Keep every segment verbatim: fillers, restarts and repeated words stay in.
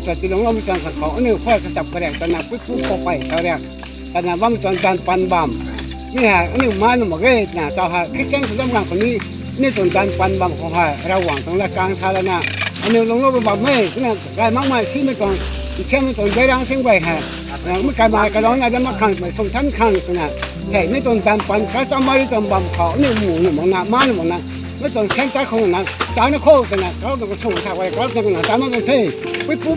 Sa tilung lou mi tuang khat khou aniu khou katap karek tana puipu khou pei karek tana bam tuang dan pan bam. Mi hei aniu mai nu mak ge twna tau hei Christian sw lam gang khou ni, aniu tuang dan pan bam khou hei Ravguangc tuang lat kang sa lana aniu lung lou bam e twna gay makmei simei tuang, nsiammei tuang Beirang Singh guay hei, mi kaimei kalung na dam mak khang twmei sung than khang twna, sei mi tuang dan pan customary tuang bam khou aniu mu nu mak na, mai nu mak na, mi tuang center khou na, ta na khou twna kau tuang sung sa guay kau tuang na ta mak tuang the. Puipu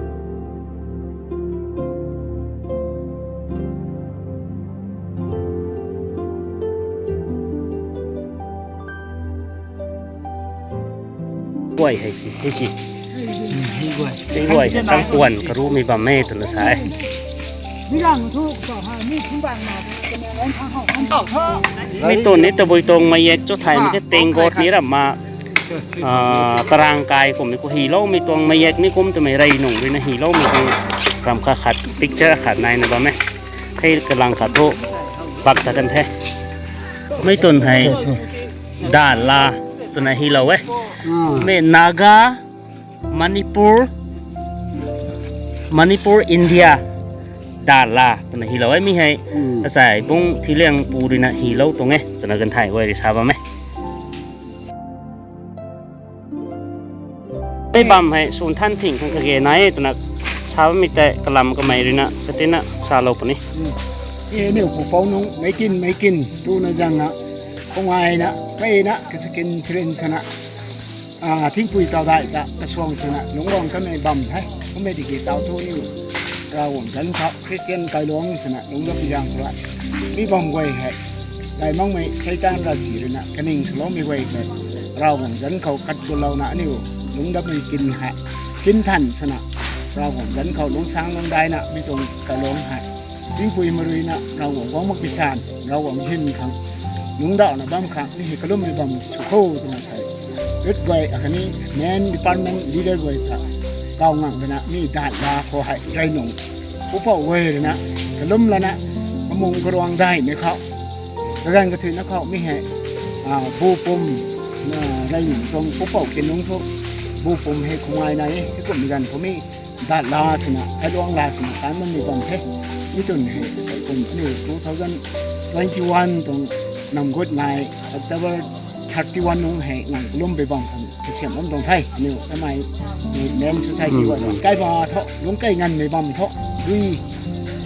guay hei si, hei si. Hei guay, hei guay hei tang puan karumei bam e twna sa e. Mi tuang ni tabui tuang mayek cho thaymei the tenggot ni ram ma, ah, tarang kai kummei khou hyloumei tuang mayek ni kum twmei rey nung rui na hyloumei tuang ram khat khat picture khat nai na bam e. Hei kalang khat thu bak ta kan the. Mi tuang hei Dala twna hylou e. Mi Naga, Manipur, Manipur, India, Dala twna hylou e mi hei. Asai bung thiliang pu rui na hylou tuang e twna ganthai guay rui sa bam e. Mei bam hei sun than thing khang kage nai e twna sa bammei tei kalam kamei rui na katina salou puni. E niu pupouc nung meic kin meic kin tuna zang na, khou ngai na, pey na, kasakin sirin sana, a, thingpui taw dai ta kasuang swna lungc guang kanmei bam the. Kummei tiki taw thu niu Ravguangc zanc khou Christian kailuangc swna lungc dat pi zaeng khou rui, mi bam guay hei, dai makmei Seitaan ravsic rui na kaning swloumei guay hei, Ravguangc zanc khou kat gulouna aniu lungc datmei kin hei, kin than swna, Ravguangc zanc khou lungc sang lungc daina mi tuang kailuangc hei, thingpui marui na Ravguangc guang mak pi san, Ravguangc hym khang, lungc dauhna bam khang ni hei kalummei bam sw kho twna sa e. Youth guay akhatni main department leader guay ta kaw ngang twna mi Dala khou hei rey nung, pupouc guay rui na kalum lana, kamung karuang daihmei khou, kaganv kathuicna khou mi hei, a, bu pum, a, rey nung tuang pupouc kin nung thu, bu pum hei khou ngai nai e, heikumhmei ganv khou mi Dala swna, kailuangc la swna tan bammei bam the. Mi twn hei asei kum aniu two thousand twenty-one tuang namgut ngai October thirty-one nung hei ngang kalum pei bam khang kasiam bam tuang the. Aniu kamei, e, main society guay, kaima thu lungc kei nganmei bam thu, dui,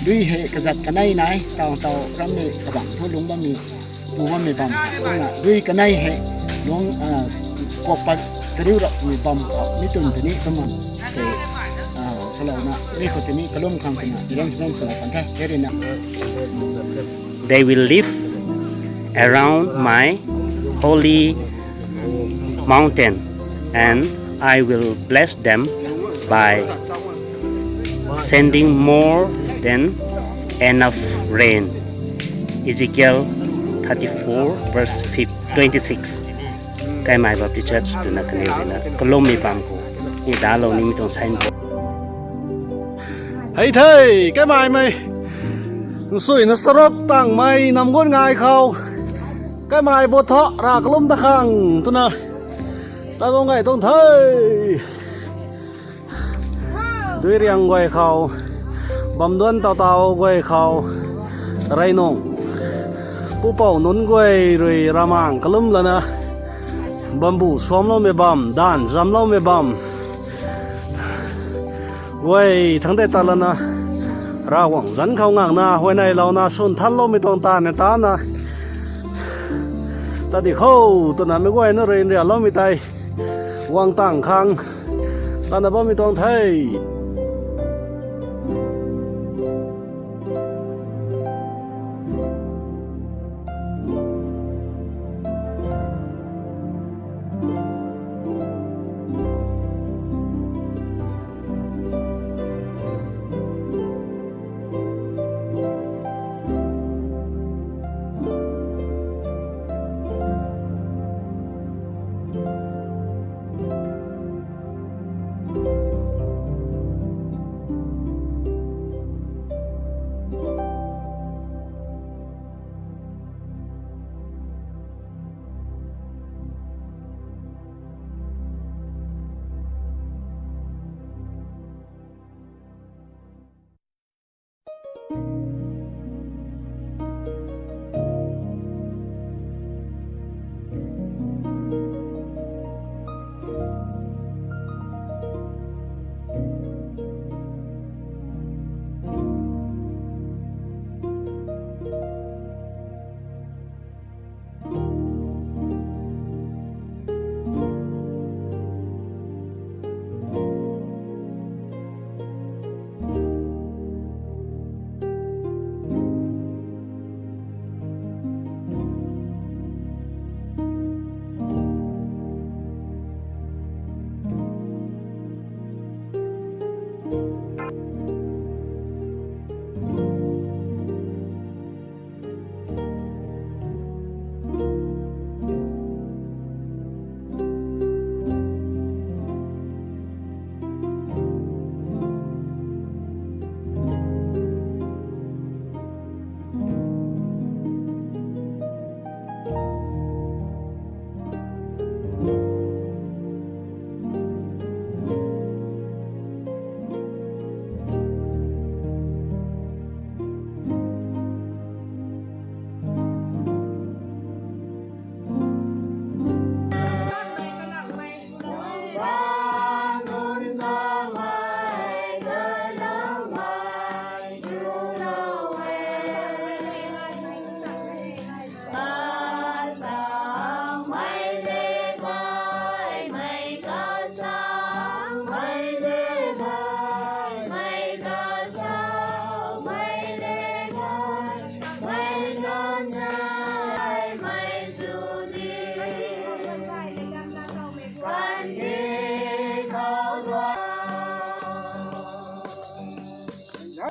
dui hei kazat kanei nai, taw taw rammei kabang thu lungc bammei, tu bammei bam, kumna dui kanei hei lungc, a, kuak pat kariu rapmei bam khou mi twn tini kaman tei, a, salouna mi khou tini kalum khang twna arrangement swlou kan the. Hei rui na, they will live around my holy mountain, and I will bless them by sending more than enough rain. Ezekiel thirty-four verse twenty-six. Kaimei Baptist Church twna kaniw rui na kalummei bam khou ni dalou nimei tuang sign khou. Hei the, kaimei mei nsuina sarok tangmei namgut ngai khou, kaimei bo tho ra kalum ta khang twna ta bam gay tuang the. Dui riang guay khou, bam duan taw taw guay khou, rey nung, pupouc nunc guay rui ramang kalum lana, bamboo suamloumei bam, danv zamloumei bam guay thangc tei tat lana, Ravguangc zanc khou ngangna huayneylouna swn thanloumei tuang taanv e tana, tat di kho twna meic guayna rui nrianloumei tei guang tang khang tana bammei tuang the.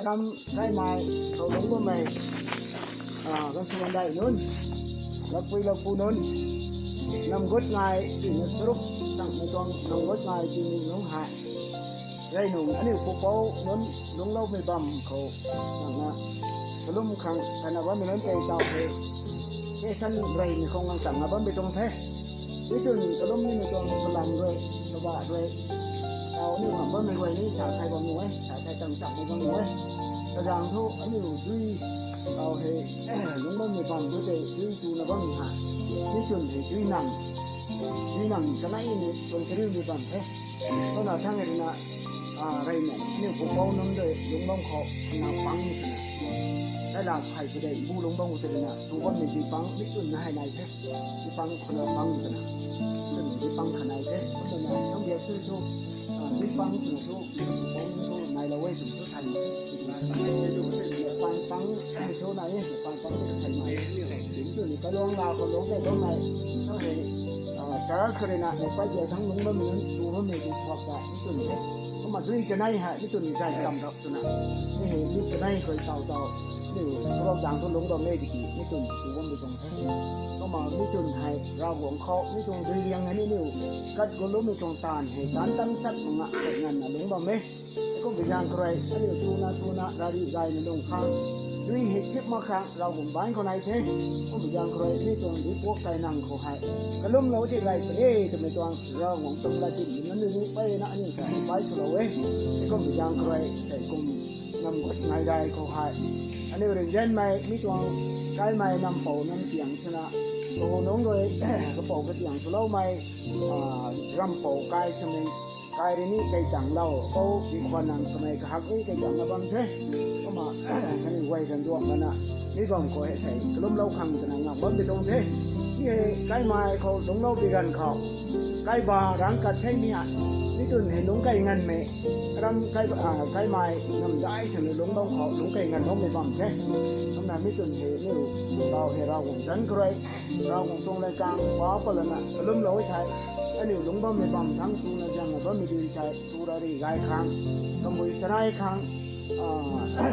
Nam kaimei khou lungc bammei, a, gansw gandai nunc, lakpui lakpu nunc, nam gut ngai sina saruk tangmei tuang nam gut ngai tini nunc hei, rey nung aniu pupouc nunc lungcloumei bam khou, nangna kalum khang kana bammei nunc tei tau the, ke san rey ni khou ngang tangna bammei tuang the. Mi tun kalum nimei tuang kalam rui, kabah rui, tau aniu khang bammei guay ni sa thai bam nu e, sa thai tang chak bam nu e. Kazang thu aniu dui, tau hei, lungc bammei bam thu tei dui tuna bammei ha. Mi tun hei dui nang, dui nang kanei ni tuang kariumei bam the. Kumna thang e rina, a, rey nung aniu pupouc nunc rui lungc bam khou na pang sina, rey la phey sw dei bu lungc bam khou tei rina tu bammei dui pang mi tun na hei nai the. Dui pang khou na pang twna, twna dui pang kha nai the. Kumna thang biak thu thu, a, dui pang twna thu, pang thu nai lou e twna thu thay. Pang pang thu nai e, pang pang thu thay nai e. Twna kaluang la khou lungc kei lou nai. Thang hei, a, church khou rui na, mei pai biak thang lungc bammei nunc, tu bammei dui thuak ta, twna the. Kumna dui kanei hei, mi tun zay kam rap twna. Mi hei dui kanei khou tau tau, aniu saruk dang thu lungc bam e tiki, mi tun tu bammei tuang the. Kumna mi tun hei Ravguangc khou, mi tuang dui liang hei aniu kat gulumei tuang taanv hei, taanv tam sat mak nga sat nganvna lungc bam e. Kumbi zaeng khou rui, aniu tuna tuna rari gayna lung khang, dui hei thip mak khang Ravguangc baanc khou nai the. Kumbi zaeng khou rui, mi tuang dui puak kai nang khou hei, kalumlou ti gay puni twmei tuang Ravguangc tuang latdyn nunc ni peyna aniu ta bai swlou e. Kumbi zaeng khou rui, sei kum nam gut ngai dai khou hei, aniu rinzanmei mi tuang kaimei nampou nam tiang swna, kahu nunc rui, kapou katiang swloumei, a, rampou kai samei, kai rui ni kai tanglou, kou di khwan nang kamei kahak ni kai tangna bam the. Kumna, kaniw guay zanduak lana, mi bam khou hei sei kalumlou khang twna ngam bammei tuang the. Mi hei kaimei khou lungclou bi ganv khou, kaiba rang kat the mi hei, mi tun hei lungc kai nganvmei, ram kai, a, kaimei namdai sini lungc bam khou lungc kai nganvloumei bam the. Kumna mi tun hei aniu, tau hei Ravguangc zanc khou rui, Ravguangc tuang lat khang pa palana kalumlou e thei, aniu lungc bammei bam thang tuna zaengna bammei dui thei, tu rari gay khang, kamui chanei khang, a,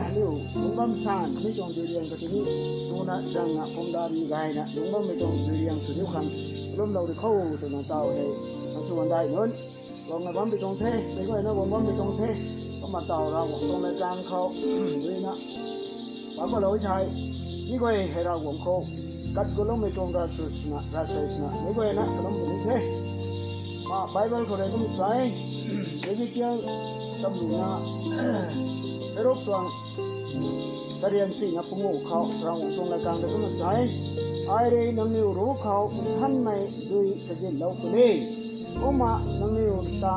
aniu lungc bam san, mi tuang dui liang kati ni, tuna zaengna kumda ri gayna lungc bammei tuang dui liang sw diu khang, kalumlou di khou twna tau hei, asu gandai nunc, guangna bammei tuang the, meic guayna guang bammei tuang the, kumna tau Ravguangc tuang lat khang khou, duina, pa palou e thei, mi guay hei Ravguangc khou, kat gulumei tuang ravsui sina, ravsui sina, meic guayna kalum puni the. Ma Bible khou rui kum sa e, Ezekiel, tamluna, saruk tuang, karian sina pungu khou Ravguangc tuang lat khang rui kumna sa e, ai rui nangniw ruc khou nthanmei dui kazynlou puni. Kumna nangniw ta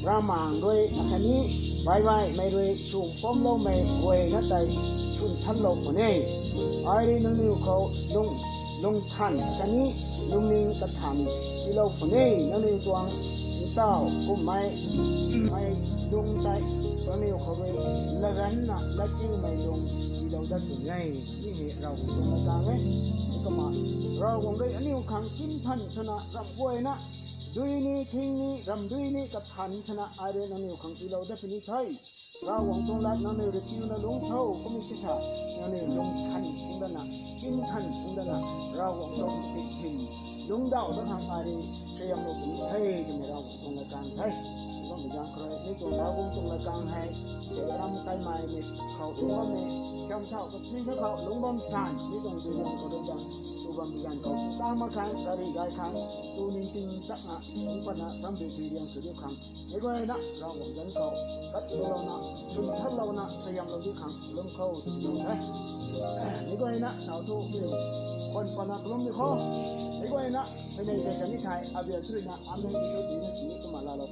ravmaengc rui akhatni baihbaihmei rui sw pumloumei guayna tei swn thanlou puni. Ai rui nangniw khou lung, lungthan khatni lungning kathan tiilou puni. Nangniw tuang ntaw kummei, mei lung tei nangniw khou rui laganna latkiumei lung tiilou dat puni e. Mi hei Ravguangc tuang lat khang e. Kumna Ravguangc rui aniw khang kin than swna ramh guayna Dui ni, thing ni, ramdui ni, kathan sana ai rui nangniw khang tiilou dat puni the. Ravguangc tuang lat nangniw rui piuna lungc tho, kummei ti tha, nangniw lung than phung dana, kin than phung dana, Ravguangc tuang tithin lungcdauh dat khang ai rui suaihiamlou puni the, twmei Ravguangc tuang lat kang the. Bam bi zang khrui, mi tuang Ravguangc tuang lat kang hei, Abraham kaimei ni khou lungc bammei, siam thau kachuina khou lungc bam san, mi tuang dui lung khou dui dang, tu bam bi zang khou, ta ma khang, gari gay khang, tu ning ting takna, lungc patna, ram bi bi riang sw diu khang, mi guayna, Ravguangc zanc khou, kat tulouna, swn thanlouna, suaihiamlou diu khang, lum khou, tu lung the. Mi guayna, nau thu, miu, khwan patna kalum diu khou, mi guayna, hei nei tei kani thei, abian thuina, amei di thu dina sini kumna laalou.